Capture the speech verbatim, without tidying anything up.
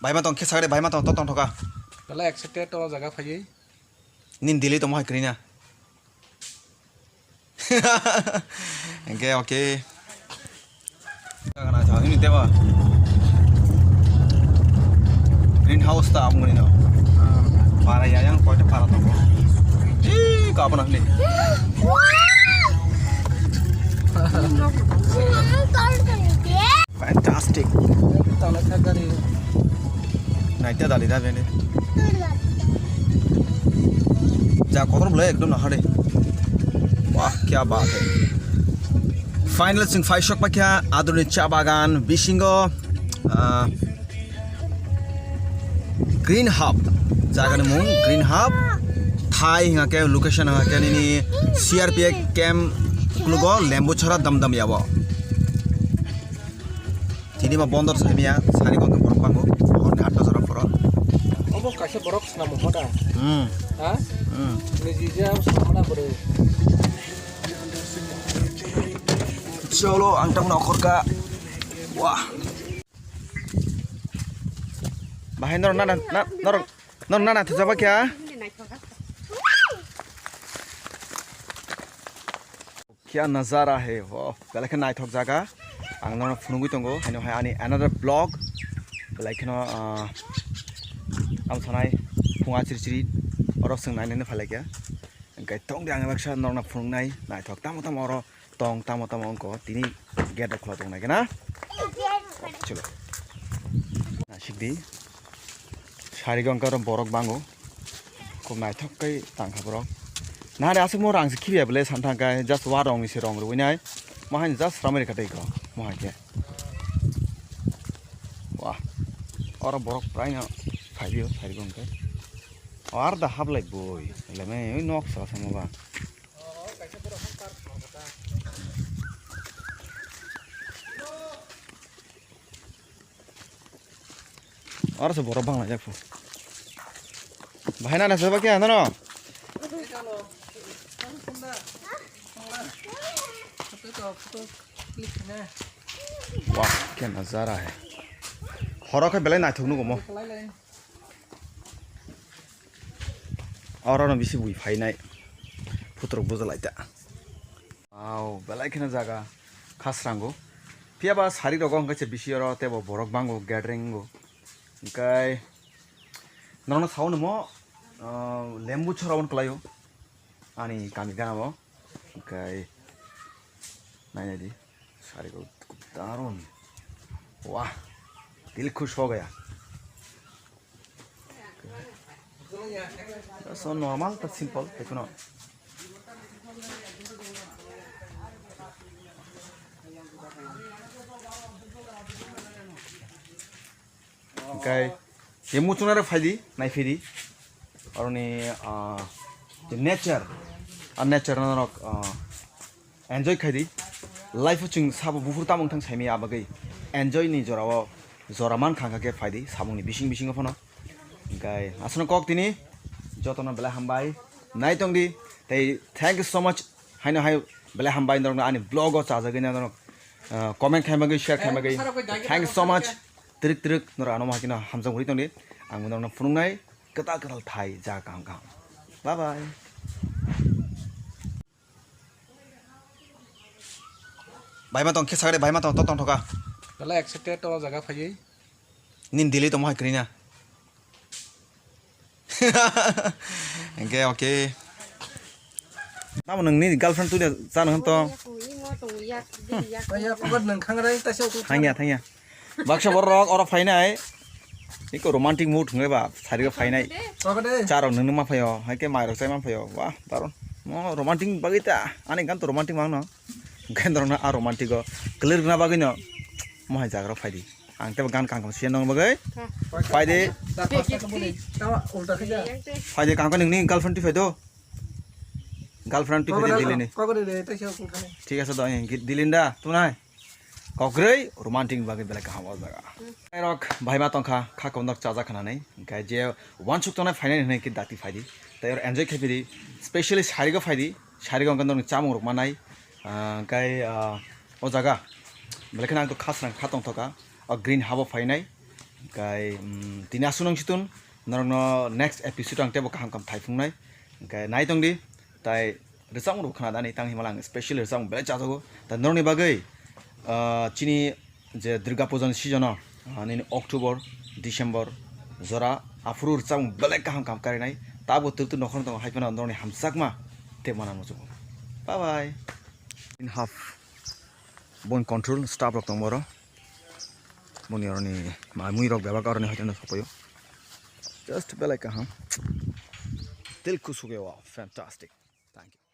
Bai ma tong khe sagre, bai ma tong, to tong thoka. Belai excited o jaga phaiwi. Nin Delhi tongmo hai kwrwi na. Hingke okay. Kana sa ini tema. Green house ta amgani no. Para ya yang koi ta para tongo. Ih, ka apa ni? Fantastic. Naita dali da bene. Ja kotor bole ekdom nahare. Wah, kya baat hai. Final chwng phai sok pakya adoni cha bagan bisingo, ah, Green Hub. Jagani mung Green Hub. Thai hingke location hingke nini C R P F camp klugo lembu chora dam dam yabo. Tini ma bondor saimia, sari kotor borok bango, hor ni atta jora poro. Obo kaisa borok swnam hoda. Hmm. Ha? Hmm. Niji je swnam na bwrwi. Cholo, ang tamo na okhorka. Wah. Bahai nor nana, na, nor, nor nana thujaba kya? Kya nazara hai, wow, belai khe naithok jaga. Ang nono phunugwi tongo, haino hai ani another vlog. Belai kheno, ah, ang sanai phunga chiri chiri, oro chwng nainani phalai kha. Hingke tongdi ang baksa norokno phunuknai, naithok tamo tamo oro tong, tamo tamo wngkha, tini gate rok khwla tongnai khe na. Chwlo. Nasikdi. Sarigo hwnka oro borok bango. Khub naithok khe tangkha borok. Nahari aswk mo rang se khibiya bwle san thangkha, just wa rong ni se rong rwinai. Mo haino just ramai rwkha tei kho, mo hai khe. Wah. Oro borok praino phaidio, sarigo hwnka. O ar da hablai boi, lemai oi nok sala samo ba. Oro se borok bang laijak pho. Bahai nana se ba khe ano no? Wah, khe nazara hai. Horo khe belai naithok nugo mo. Oro no bisi bui phainai. Phutruk bujalaita. Wow, belai kheno jaga khasrango. Phiya ba sari rogo hwnkhe se bisi oro tebo borok bango, gathering o. Hwnkhe norokno sao nimo, ah, lembu chora on kwlaio ani kami gana o. Hwnkhe nainai di sari rok darun. Wah, dil khush ho gaya. So normal ta simple, tei kuno. Hwnkhe, je muchungnairok phaidi, naiphidi. Oroni, ah, je nature, ah, nature norok, ah, enjoy khaidi. Life o chwng sabo buphuru tamo wngthang saimaya, abagwi enjoy ni jorao jora mankha, hwnkha khe phaidi samungni bising bisingo phano. Hwnkhe aswkno kok tini jotono belai hambai naitongdi, tei thank you so much. Haino hai belai hambai norokno ani vlog o chajagwi norok, ah, comment khaimagwi, share khaimagwi. Thank you so much. Twrwk twrwk norok ano hakino hamjak uri tongdi. Ang norokno phunuknai kwtal kwtal thai jaga kaham kaham. Bye bye. Bai ma tong khe sagre, bai ma tong, to tong thoka. Belai excited o jaga phaiwi. Nin Delhi tongmo hai kwrwi na. Hwnkhe okay. Tamo nwng nini girlfriend twi chano hwn to. Thangya, thangya. Baksa borok oro phainai. Iko romantic mood hwnwi ba, sarigo phainai. Charok nwngno ma phaio, hai khe mairok chai ma phaio. Wah, daron. Mo romantic bagwi ta, ani gan to romantic mangno. Hwnkhe norokno a romantic o clear rwna bagwino mo hai jaga rok phaidi. Ang tebo gan kaham kaham siya nong bagwi. Phaidi. Phaidi kaham khe nini girlfriend twi phaido. Girlfriend twi phaido Delhi ni. Thik ase do, Delhi ni da, tunai. Kokrwi romantic ni bagwi belai kaham o jaga. Rok bahai ma tongkha, kha kondok chaja khanani. Hwnkhe je wansuk tongnai phainai hwnwi khe dakti phaidi. Tei oro enjoy khe phidi. Specially sarigo phaidi. Sarigo hwnkhe norokni chamung rok manai. Ah, hwnkhe, ah, o jaga belai kheno ang to khasrang kha tongthoka. O green habo phainai. Hingkai, mm, tini aswk nang situn, norokno next episode ang teibo kaham kaham thaiphungnai. Hingkai nai tongdi, tai rwchapmung rok khna dani, tang himala ang special rwchapmung belai chajago. Tai norokni bagwi, ah, chini je Durga Puja ni season o, ah, nini October, December jora aphuru rwchapmung belai kaham kaham karinai. Tabo twrwtwrw nokhorno tongo, hai phano norokni hamjakma tei mana muchungo. Bye bye. In half. Bon control staff rok tong boro. Boni oroni mamui rok bebak oroni hoiteno sopayo. Just belai kaham. Dil khush ho gaya, wow, fantastic. Thank you.